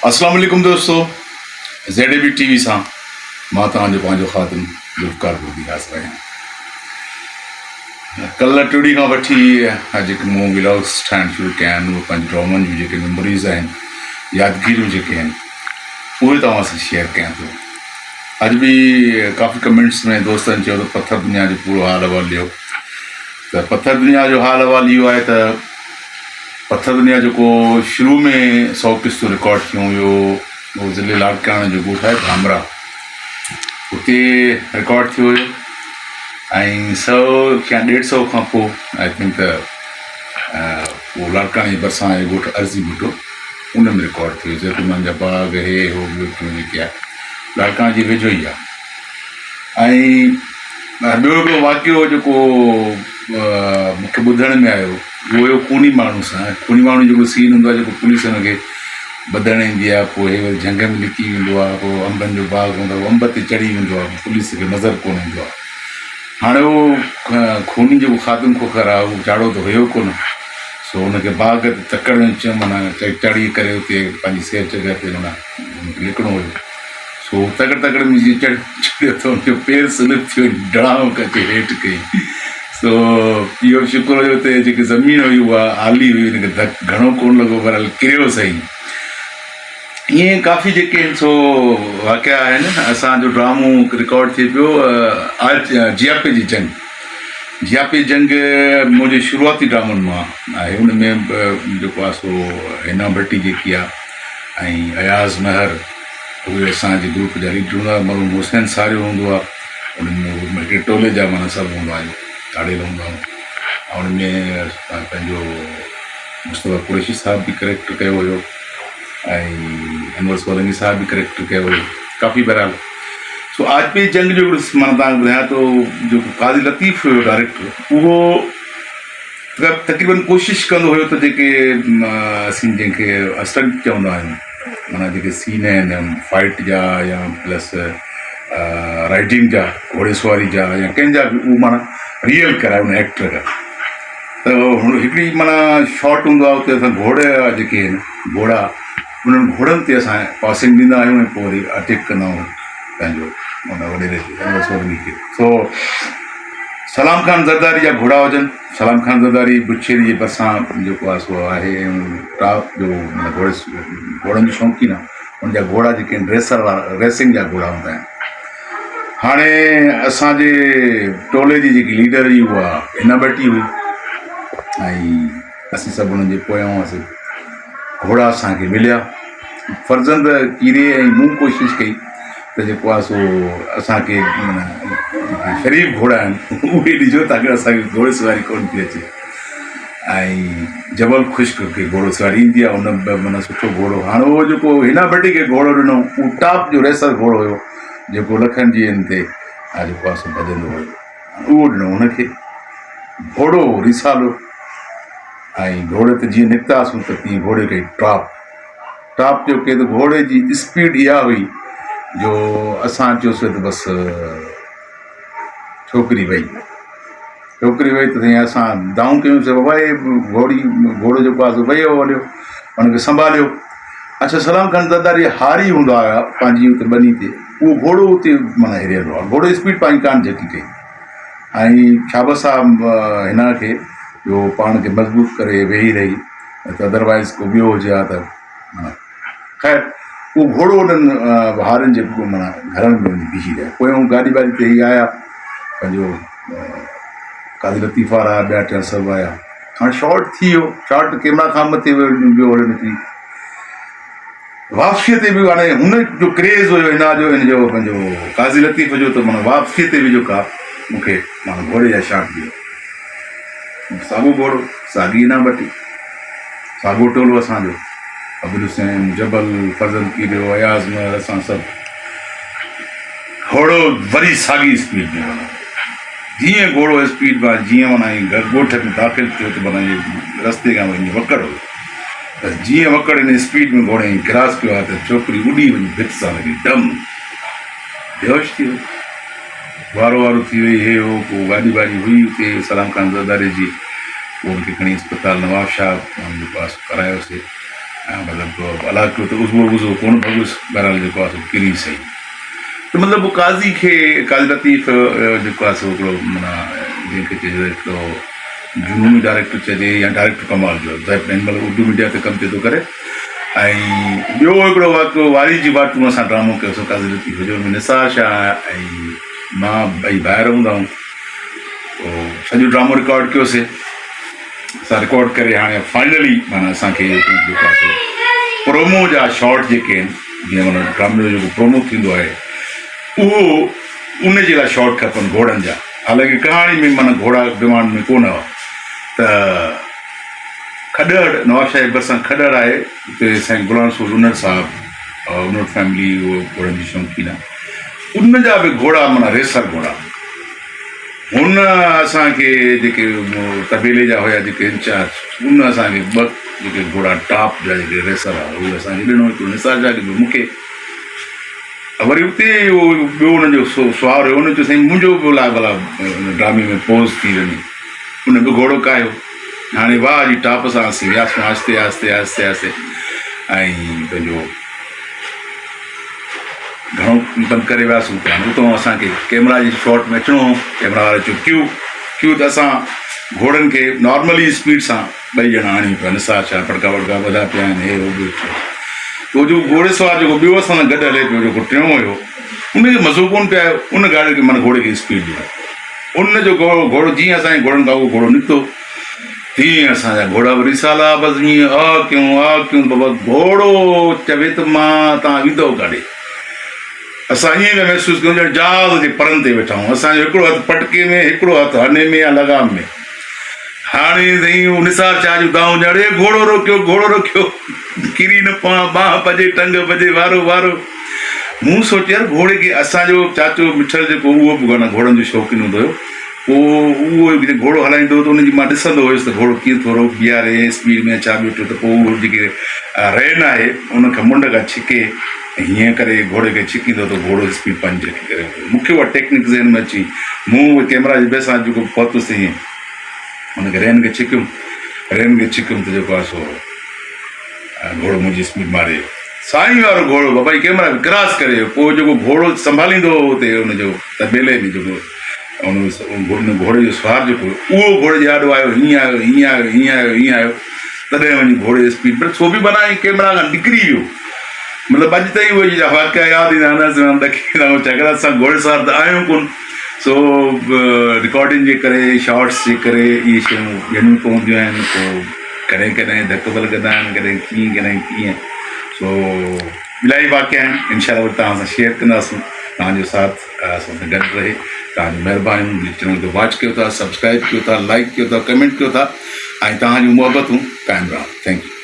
اسلام عليڪم دوستو Z A B T V سان مان توهان جو پنهنجو خادم ذوالفقار بودي حاضر آهيان. ڪلهه ٽيڙي کان وٺي اڄ جيڪي مون ولاگس ٺاهڻ شروع ڪيا آهن اهي پنهنجي ڊرامن جون جيڪي ميموريز آهن يادگيريون جيڪي آهن اهي توهان سان شيئر ڪيان ٿو. اڄ به ڪافي ڪمينٽس ۾ دوستن چيو ته پٿر دنيا جو پورو حال احوال ڏيو ته پٿر دنيا جو حال احوال اهو آهي ته پٿر دنيا جيڪو شروع ۾ سو قسطون رڪارڊ ٿيون هيو اهو ضلعي لاڙڪاڻي جو ڳوٺ آهي ڌامرا اتي رڪارڊ ٿيو هيو ۽ سو يا ڏيڍ سو کان پوء I think ته اهو لاڙڪاڻي جي ڀرسان آهي ڳوٺ عرضي ڀٽو ان ۾ رڪارڊ ٿيو زيتونن جا باغ هي هو ٻيو ٽيون جيڪي آهي لاڙڪاڻي جي ويجهو ئي آهي ۽ ٻيو هڪڙو واقعو جيڪو مونکي ٻڌڻ ۾ آيو اهو هيو خوني ماڻهو سان خوني ماڻهو جيڪو سين هوندو آهي جيڪو پوليس هن کي ٻڌڻ ايندي آهي پوء هي وري جهنگ ۾ لڪي ويندو آهي پوء انبن جو باغ هوندو آهي انب تي چڙهي ويندو آهي پوليس کي نظر ڪونه ايندو آهي هاڻي اهو خوني جيڪو خادم کوکر آهي اهو چاڙهو ته هيو ڪونه سو ان کي باغ تي تڪڙ ۾ چيو معنيٰ چڙهي ڪري اتي پنهنجي سيف جڳهه تي معنيٰ ان کي لڪڻو هيو سو تڪڙ تڪڙ ۾ جيئن چڙهيو ته ان جو پير سلپ ٿيو ڊڙانو اچي هيٺ ڪئي سو اهو به شڪر هيو اتي جيڪي زمين هئي اها آلي هئي ان کي ڌڪ گهڻو ڪونه لڳو بهرحال ڪريو سهي ائين ڪافي جيڪي آهن سو واقعا آهن اسان جو ڊرامو رڪارڊ ٿئي پيو جياپي جي جنگ جياپي جي جنگ منهنجي شروعاتي ڊرامن مان آهي ان ۾ جيڪو آهي سو حنا ڀٽي جيڪي آهي ۽ اياز مهر اهي اسانجي گروپ جا ليڊر هوندا هئا مرحوم حسين ساريو هوندو آهي ان ۾ هڪڙي ٽولي جا معنيٰ سڀ هوندا آهيون ڌاڙيل هوندا آهيون ۽ ان ۾ پنهنجو مصطفيٰ قريشي صاحب به ڪريڪٽر ڪيو هيو ۽ انور سولنگي صاحب به ڪريڪٽر ڪيو هيو ڪافي بهرحال سو آج پي جنگ جو هڪڙو معنيٰ تان ٻڌايان ٿو جيڪو قاضي لطيف هيو ڊائريڪٽر اهو تقريبن ڪوشش ڪندو هيو ته جيڪي اسين جنهن کي اسٽنٽ چوندا آهيون معنيٰ جيڪي سين آهن فائٽ جا يا پلس رائڊنگ جا گهوڙي سواري جا يا ڪنهن جا به اهو معنيٰ ريئل ڪرائي ان ايڪٽر کان ته هڪڙي معنيٰ شاٽ هوندو آهي اتي اسان گهوڙي جا جيڪي آهن گهوڙا انهن گهوڙن تي اسان پاسنگ ڏيندا آهيون ۽ پوء وري اٽيڪ ڪندا آهيون پنهنجو ان وڏيري کي انور سولنگي کي سو سلام خان زرداري جا گهوڙا هجن سلام خان زرداري بڇيري جي ڀرسان جيڪو آهي سو آهي ۽ ٽاپ جو معنيٰ گهوڙي گهوڙن جو شوقين آهي ان جا گهوڙا جيڪي آهن ريسر وارا ريسنگ جا گهوڙا هوندا آهن هاڻي اسانجي ٽولي جي جيڪي ليڊر هئي اها هن ٻٽي هئي ۽ اسين سڀ انهن جي پويان هئاسين گهوڙا اسانکي مليا فرزند ڪيري ۽ مون ڪوشش ڪئي ته جيڪو آهي سو اسانکي معنيٰ جيڪي شريف گهوڙا آهن اهي ڏجو تاڪه اسانکي گهوڙي سواري ڪونه ٿي اچي ۽ جبل خشڪ کي گهوڙو سواري ايندي آهي ان به معنيٰ سٺو گهوڙو هاڻي اهو جيڪو هن ڀٽي کي گهوڙو ڏنو اهو ٽاپ جو ريسر گهوڙو هيو جيڪو لکن جي ان تي جيڪو آهي سو ڀڄندو هيو اهو ڏنو هن کي گهوڙو رسالو ۽ گهوڙي تي جيئن نڪتاسون ته تيئن گهوڙي ڪئي ٽاپ ٽاپ جو ڪي ته گهوڙي جي اسپيڊ اها هئي جو اسان چيوسي ته بس ڇوڪري وئي ڇوڪري وئي ته سائين اسان دانهون ڪيونسي بابا هي گهوڙي گهوڙو جيڪو آهي سو ويو هليو ان کي سنڀاليو اڇا سلام خان زرداري هاري هوندا هيا پنهنجي اتي ٻني تي اهو گهوڙو اتي معنيٰ هريل هو گهوڙو اسپيڊ پنهنجي ڪانه جهڪي ڪئي ۽ شابس آ هن کي جو پاڻ کي مضبوط ڪري ويهي رهي نه ته ادروائز ڪو ٻيو هجي ها ته معنيٰ خير اهو گهوڙو انهن هارين جي معنيٰ گهرن ۾ وڃي بيهي رهيو پويان گاڏي واڏي تي هي آيا پنهنجو قاضي لطيف وارا ٻيا ٽيا سڀ آيا هاڻي شارٽ ٿي ويو شارٽ ڪيمرا کان مٿي ويو هليو نڪري واپسيء تي به هاڻي هن جو ڪريز هيو هن جو هن جو پنهنجو قاضي لطيف جو ته معنيٰ واپسيء تي به جيڪا مون کي معنيٰ گهوڙي جا شاٽ ڏيو. ساڳو گهوڙو، ساڳي انعام بٽي، ساڳو ٽولو اسان جو، عبدالحسين، جبل، فرزند ڪيريو، اياز مهر، اسان سڀ. گهوڙو وري ساڳي اسپيڊ ۾ معنيٰ جيئن گهوڙو اسپيڊ مان جيئن معنيٰ ائين ڳوٺ ۾ داخل ٿيو ته معنيٰ ائين رستي کان ائين وڪڙ هيو. بس جيئن وڪڙ ان اسپيڊ ۾ گهوڙي ائين ڪراس ڪيو آهي ته ڇوڪري اڏي وڃي ڀت سان لڳي ڊم بيهوش ٿي وئي. وارو وارو ٿي وئي هي هو پوء گاڏي واڏي هئي اتي سلام خان زرداري جي پوء ان کي کڻي اسپتال نواب شاهه جيڪو آهي سو ڪرايوسي. مطلب الاء ڪيو ته عضوو وضوو ڪونه ڀڳس بهرحال جيڪو آهي سو ڪري سهي ته مطلب قاضي کي قاضي لطيف جيڪو آهي سو هڪڙو معنيٰ جنهن کي چئجي ته هڪڙو جنوني ڊائريڪٽر چئجي يا ڊائريڪٽر ڪمال جو آهي هن مهل اردو ميڊيا تي ڪم پيو ٿو ڪري ۽ ٻيو هڪڙو واقعو واري جي واٽون اسان ڊرامو ڪيوسين قاضي لطيف جو ان ۾ نثار شاهه ۽ مان ٻئي ڀائر هوندا آهيون پوء سڄو ڊرامو رڪارڊ ڪيوسي اسان رڪارڊ ڪري هاڻي فائنلي معنيٰ اسان کي اهو جيڪو آهي سو پرومو جا شارٽ جيڪي آهن جيئن معنيٰ ڊرامي جو جيڪو پرومو ٿيندو آهي اهو ان جي لاء شارٽ کپن گهوڙن جا حالانڪه ڪهاڻي ۾ معنيٰ گهوڙا ڊمانڊ ۾ ڪونه هئا ته کڏهڙ نوابشاهه جي ڀرسان کڏهڙ آهي اتي سائين غلام رسول انڙ صاحب انڙ فيملي اهو گهوڙن جي شوقين آهي ان جا به گهوڙا معنيٰ ريسر گهوڙا هن اسان کي جيڪي طبيلي جا هيا جيڪي انچارج ان اسان کي ٻه جيڪي گهوڙا ٽاپ جا جيڪي ريسر هئا اهي اسان کي ڏنو هڪڙو نثار شاهه کي ٻيو مون کي وري اتي اهو ٻيو ان جو سوار هيو ان چيو سائين منهنجو به لاء ڀلا ان ڊرامي ۾ پوز ٿي وڃي ان به گهوڙو ڪاهيو هاڻي واهه جي ٽاپ سان اسين وياسون آهستي آهستي آهستي آهستي ۽ پنهنجو گهڻو پنڌ ڪري وياسون ته هاڻي اتان اسان کي ڪيمرا جي شاٽ ۾ اچڻو هو ڪيمرا واري چيو ڪيو ڪيو ته اسان گهوڙن کي نارملي اسپيڊ سان ٻئي ڄڻا آڻيون پيا نثار شاهه پٽڪا وٽڪا ٻڌا پيا آهن هي هو ٻيو ڇو پوء جو گهوڙي سوار جيڪو ٻيو اسان سان گڏ هلي پيو جيڪو ٽيون هيو ان کي مزو ڪونه پيو آيو ان گاڏي کي معنيٰ گهوڙي کي اسپيڊ ڏني ان جو گهوڙو گهوڙو جيئن اسان جي گهوڙن کان اهو گهوڙو نڪتو تيئن اسان جا گهوڙا به رسالا بس ائين آ ڪيون آ ڪيون بابا گهوڙو چوي ته مان تان ويندو ڪاڏي اسان ائين پيا محسوس ڪيون ڄڻ جهاز جي پرن تي ويٺا آهيون اسان جو هڪڙو هٿ پٽڪي ۾ هڪڙو هٿ هني ۾ يا لغام ۾ هاڻي سائين هو نثار شاهه جون دانهون ڄڻ اي گهوڙو روڪيو گهوڙو روڪيو ڪري نه پوان ٻانهن ڀڄي ٽنگ ڀڄي وارو وارو مون سوچيو يار گهوڙي کي اسان جو چاچو مٺل جيڪو اهو به گهڻا گهوڙن جو شوقين هوندو هيو پوء اهو جڏهن گهوڙو هلائيندو هو ته ان جي مان ڏسندو هيس ته گهوڙو ڪيئن ٿورو بيهاري اسپيڊ ۾ ڇا ٻيو ٽيو ته پوء اهو جيڪي رين آهي ان کي منڍ کان ڇڪي هيئن ڪري گهوڙي کي ڇڪيندو ته گهوڙو اسپيڊ پنهنجي رکي ڪري مون کي اها ٽيڪنڪ ذهن ۾ اچي مون اهي ڪيمرا جي ڀرسان جيڪو پهتس ائين ان کي رين کي ڇڪيم رين کي ڇڪيم ته جيڪو آهي سو گهوڙو منهنجي اسپيڊ ماري ويو. سائين وارو گهوڙو بابا هي ڪيمرا به ڪراس ڪري ويو پوء جيڪو گهوڙو سنڀاليندو هو اتي ان جو طبيلي ۾ جيڪو ان گهوڙي جو سوار جيڪو هو اهو گهوڙي جي آڏو آيو هيئن آيو هيئن آيو هيئن آيو هيئن آيو تڏهن وڃي گهوڙي اسپيڊ پر سو به معنيٰ ائين ڪيمرا کان نڪري ويو مطلب اڄ تائين اهي واقعا ياد ايندا آهن اسان ڏکي ويندا آهيون ڇاڪاڻ اسان گهوڙي سوار ته آهيون ڪونه سو رڪارڊنگ جي ڪري شارٽس جي ڪري اهي شيون ڏيڻيون پونديون آهن پوء ڪڏهن ڪڏهن ڌڪ به لڳندا آهن ڪڏهن ڪيئن ڪڏهن ڪيئن سو الاهي واقعا آهن انشاء الله وري توهان سان شيئر ڪنداسون توهان جو ساٿ اسان سان گڏ رهي توهان جون مهربانيون جي چينل کي واچ ڪيو ٿا سبسڪرائب ڪيو ٿا لائڪ ڪيو ٿا ڪمينٽ ڪيو ٿا ۽ توهان جون محبتون قائم رهن thank you.